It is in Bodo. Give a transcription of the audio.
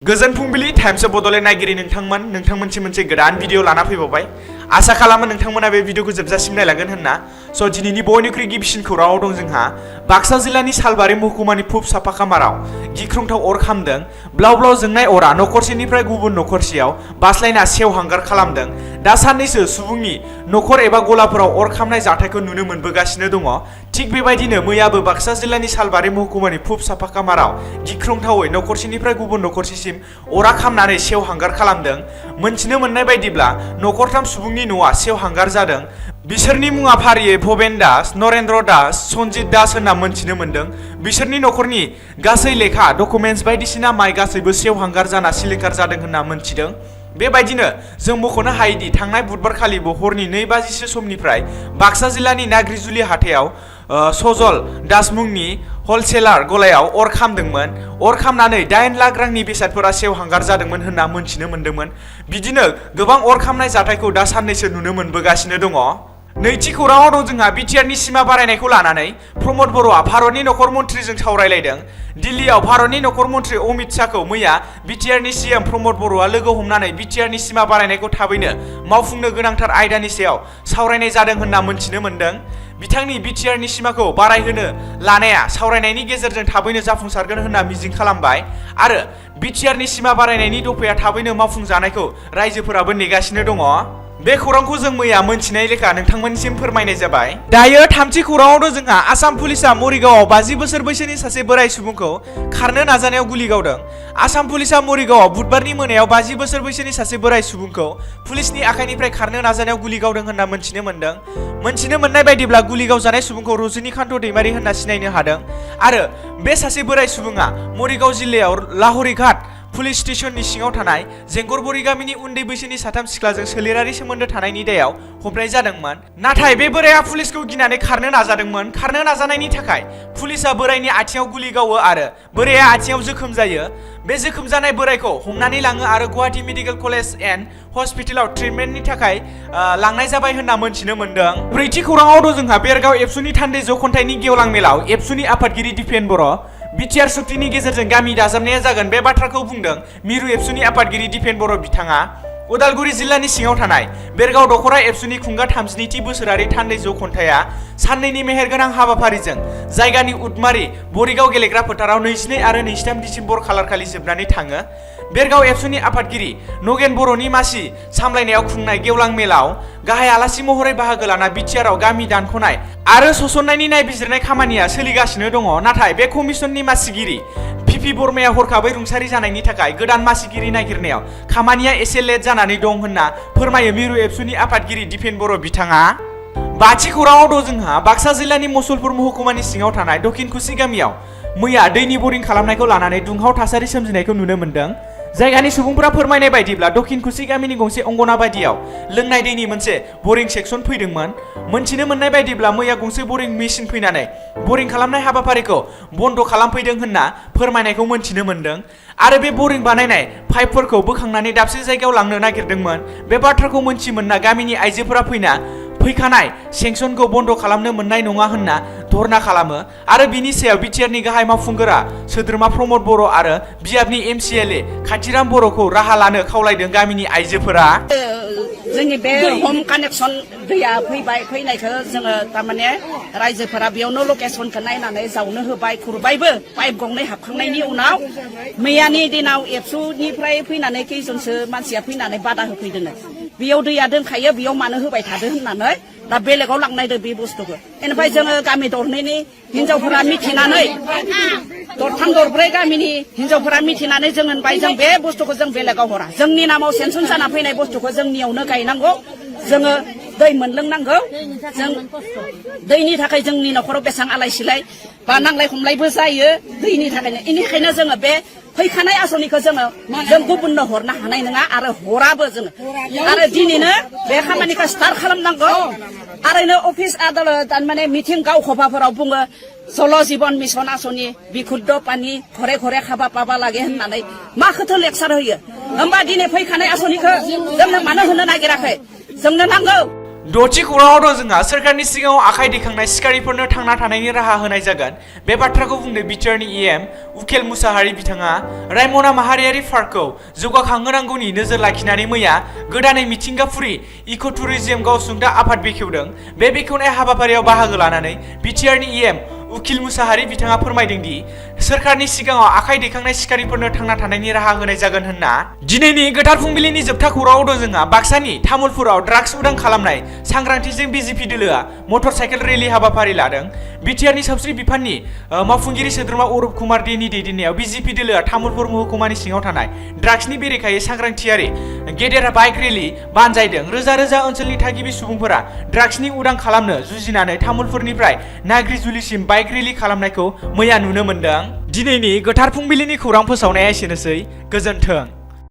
गोजोन फुंबिलि टाइम्स अफ बड'लेण्ड नायगिरि नोंथांमोनसिम मोनसे गोदान भिडिअ लाना फैबावबाय। आसा खालामो नोंथांमोना बे भिडिअखौ जोबजासिम नायलांगोन होनना। स' दिनैनि बयनिख्रुइ गिबिसिन खौराङाव दं जोंहा बाक्सा जिल्लानि सालबारि महकुमानि फुब साफाखामाराव गिख्रंथाव अर खामदों। ब्लाव ब्लाव जोंनाय अरा नखरसेनिफ्राय गुबुन नखरसेयाव बास्लायना सेवहांगार खालामदों। दा साननैसो सुबुंनि नखर एबा गलाफोराव अर खामनाय जाथायखौ नुनो मोनबोगासिनो दङ। थिग बेबायदिनो मैयाबो बाक्सा जिल्लानि सालबारि महकुमानि फुब साफाखामाराव गिख्रंथावै नखरसेनिफ्राय गुबुन नखरसेसिम अरा खामनानै सेवहांगार खालामदों। मोनथिनो मोननाय बायदिब्ला नखरथाम सुबुंनि न'आ सेवहांगार जादों। बिसोरनि मुङा फारियै भबेन दास, नरेन्द्र दास, सन्जित दास होनना मोनथिनो मोनदों। बिसोरनि नखरनि गासै लेखा डकुमेन्टस बायदिसिना माइ गासैबो सेवहांगार जाना सिलिंखार जादों होनना मोनथिदों। बेबायदिनो जों मख'नो हायोदि थांनाय बुधबारखालिबो हरनि 2 बाजिसो समनिफ्राय बाक्सा जिल्लानि नाग्रिजुलि हाथायाव सजल दास मुंनि हलसेलार गलायाव अर खामदोंमोन। अर खामनानै 8 लाख रांनि बेसादफोरा सेवहांगार जादोंमोन होनना मोनथिनो मोन्दोंमोन। बिदिनो गोबां अर खामनाय जाथायखौ दा साननैसो नुनो मोनबोगासिनो दङ। नैथि खौराङाव दं जोंहा बिटिआरनि सिमा बारायनायखौ लानानै प्रमद बर'आ भारतनि नखर मन्थ्रिजों सावरायलायदों। दिल्लीयाव भारतनि नखर मन्थ्रि अमित शाहखौ मैया बिटिआरनि सीएम प्रमद बर'आ लोगो हमनानै बिटिआरनि सिमा बारायनायखौ थाबैनो मावफुंनो गोनांथार आयदानि सायाव सावरायनाय जादों होनना मोनथिनो मोन्दों। बिथांनि बिटिआरनि सिमाखौ बारायहोनो लानाया सावरायनायनि गेजेरजों थाबैनो जाफुंसारगोन होनना मिजिं खालामबाय आरो बिटिआरनि सिमा बारायनायनि दफाया थाबैनो मावफुंजानायखौ रायजोफोराबो नेगासिनो दङ। बे खौरांखौ जों मैया मोनथिनाय लेखा नोंथांमोननिसिम फोरमायनाय जाबाय। दायो थामथि खौराङाव जोंहा आसाम पुलिसा मरिगावआव 50 बोसोर बैसोनि सासे बोराय सुबुंखौ खारनो नाजानायाव गुलि गावदों। आसाम पुलिसा मरिगावआव बुधबारनि मोनायाव 50 बोसोर बैसोनि सासे बोराय सुबुंखौ पुलिसनि आखाइनिफ्राय खारनो नाजानायाव गुलि गावदों होनना मोनथिनो मोन्दों। मोनथिनो मोननाय बायदिब्ला गुलि गावजानाय सुबुंखौ रजनिकान्त दैमारि होनना सिनायनो हादों आरो बे सासे बोराय सुबुङा मरिगाव जिल्लायाव लाहरिघाट पुलिस स्टेशननि सिङाव थानाय जेंगरबरी गामिनि उन्दै बैसोनि 3 सिख्लाजों सोलेरारि सोमोन्दो थानायनि दायाव हमनाय जादोंमोन। नाथाय बे बोराया पुलिसखौ गिनानै खारनो नाजादोंमोन। खारनो नाजानायनि थाखाय पुलिसा बोरायनि आथिङाव गुलि गावो आरो बोराया आथिङाव जोखोम जायो। बे जोखोम जानाय बोरायखौ हमनानै लाङो आरो गुवाहाटी मेडिकेल कलेज एन्ड हस्पिटालाव ट्रिटमेन्टनि थाखाय लांनाय जाबाय होनना मोनथिनो मोन्दों। ब्रैथि खौराङाव दं जोंहा बेरगाव एबसुनि थान्दै जखन्थाइनि गेवलां मेलाव एबसुनि आफादगिरि दिपेन बर' बिटिआर सुक्तिनि गेजेरजों गामि दाजाबनाया जागोन बे बाथ्राखौ बुंदों मिरु एबसुनि आफादगिरि दिपेन बर' बिथाङा। उदालगुरि जिल्लानि सिङाव थानाय बेरगाव दखरा एबसुनि खुंगा 32थि बोसोरारि थान्दै जखन्थाइया साननैनि मेहेरगोनां हाबाफारिजों जायगानि उदमारि बरिगाव गेलेग्रा फोथाराव 22 आरो 23 दिसेम्बर खालारखालि जोबनानै थाङो। बेरगाव एबसुनि आफादगिरि नगेन बर'नि मासि सामलायनायाव खुंनाय गेवलां मेलाव गाहाय आलासि महरै बाहागो लाना बिटिआरआव गामि दानख'नाय आरो सोसननायनि नायबिजिरनाय खामानिया सोलिगासिनो दङ। नाथाय बे कमिसननि मासिगिरि पिपि बर्माया हरखाबै रुंसारि जानायनि थाखाय गोदान मासिगिरि नागिरनायाव खामानिया एसे लेट जानानै दं होनना फोरमायो मिरु एबसुनि आफादगिरि दिपेन बर' बिथाङा। बाथि खौराङाव दं जोंहा बाक्सा जिल्लानि मुसलपुर महकुमानि सिङाव थानाय दक्षिणकुसि गामियाव मैया दैनि बरिं खालामनायखौ लानानै दुंहाव थासारि सोमजिनायखौ नुनो मोन्दों। जायगानि सुबुंफोरा फोरमायनाय बायदिब्ला दक्षिणकुसि गामिनि गंसे अंगनाबादियाव लोंनाय दैनि मोनसे बरिं सेक्सन फैदोंमोन। मोनथिनो मोननाय बायदिब्ला मैया गंसे बरिं मेसिन फैनानै बरिं खालामनाय हाबाफारिखौ बन्द खालामफैदों होनना फोरमायनायखौ मोनथिनो मोन्दों आरो बे बरिं बानायनाय पाइपफोरखौ बोखांनानै दाबसे जायगायाव लांनो नागिरदोंमोन। बे बाथ्राखौ मोनथि मोनना गामिनि आइजोफोरा फैखानाय सेंसनखौ बन्द खालामनो मोननाय नङा होनना धरना खालामो आरो बिनि सायाव बिटिआरनि गाहाय मावफुंगोरा सोद्रोमा प्रमद बर' आरो बियाबनि एमसिएलए खाथिराम बर'खौ राहा लानो खावलायदों गामिनि आइजोफोरा। जोंनि बे हम कानेक्सन दैया फैनायखौ जोङो थारमाने रायजोफोरा बेयावनो लकेसनखौ नायनानै जावनो होबाय खुरबायबो पाइप गंनै हाबखांनायनि उनाव मैयानि दिनाव एबसुनिफ्राय फैनानै खैजनसो मानसिया फैनानै बादा होफैदों। बेयाव दैया दोनखायो बेयाव मानो होबाय थादो होननानै दा बेलेगाव लांनायदो बे बुस्थुखौ। बेनिफ्राय जोङो गामि दरनैनि हिनजावफोरा मिथिनानै दरथाम दरब्रै गामिनि हिनजावफोरा मिथिनानै जों होनबाय जों बे बुस्थुखौ जों बेलेगाव हरा। जोंनि नामाव सेनसन जाना फैनाय बुस्थुखौ जोंनियावनो गायनांगौ। जोङो दै मोनलोंनांगौ। जों दैनि थाखाय जोंनि न'खराव बेसेबां आलाय सिलाय बा नांलाय खमलायबो जायो दैनि थाखायनो। बेनिखायनो जोङो बे फैखानाय आसनिखौ जों गुबुननो हरनो हानाय नङा आरो हराबो जोङो आरो दिनैनो बे खामानिखौ स्टार्ट खालामनांगौ। आरैनो अफिस आदाলত थारमाने मिथिं गावखबाफोराव बुङो जल जीवन मिशन आसनि बिखुद्ध पानि घरे घरे खाबा पाबा लागे होननानै माखौथो लेक्सार होयो। होमबा दिनै फैखानाय आसनिखौ जोंनो मानो होनो नागिराखै? जोंनो नांगौ। दथि खौराङाव दं जोंहा सोरखारनि सिगाङाव आखाइ दैखांनाय सिखारिफोरनो थांना थानायनि राहा होनाय जागोन। बे बाथ्राखौ बुंदों बिटिआरनि EM उकिल मुसाहारि बिथाङा रायमना माहारियारि पार्कखौ जौगाखांहोनांगौनि नोजोर लाखिनानै मैया गोदानै मिथिंगाफुरि इक' टुरिज्म गावसुंथा आफाद बेखेवदों। बे बेखेवनाय हाबाफारियाव बाहागो लानानै बिटिआरनि EM उकिल मुसाहारि बिथाङा फोरमायदों दि सोरखारनि सिगाङाव आखाइ दैखांनाय सिखारिफोरनो थांना थानायनि राहा होनाय जागोन होनना। दिनैनि गोथार फुंबिलिनि जोबथा खौराङाव दं जोंहा बाक्सानि तामुलपुराव ड्राग्स उदां खालामनाय सांग्रांथिजों बिजेपि दोलोआ मटर साइकेल रेलि हाबाफारि लादों। बिटिआरनि सावस्रि बिफाननि मावफुंगिरि सोद्रोमा अरुप कुमार देनि दैदेननायाव बिजेपि दोलोआ तामुलपुर महकुमानि सिङाव थानाय ड्राग्सनि बेरेखायै सांग्रांथियारि गेदेर बाइक रेलि बानजायदों। रोजा रोजा ओनसोलनि थागिबि सुबुंफोरा ड्राग्सनि उदां खालामनो जुजिनानै तामुलपुरनिफ्राय नाग्रिजुलिसिम बाइक रेलि खालामनायखौ मैया नुनो मोन्दों। दिनैनि गोथार फुंबिलिनि खौरां फोसावनाया एसेनोसै। गोजोन्थों।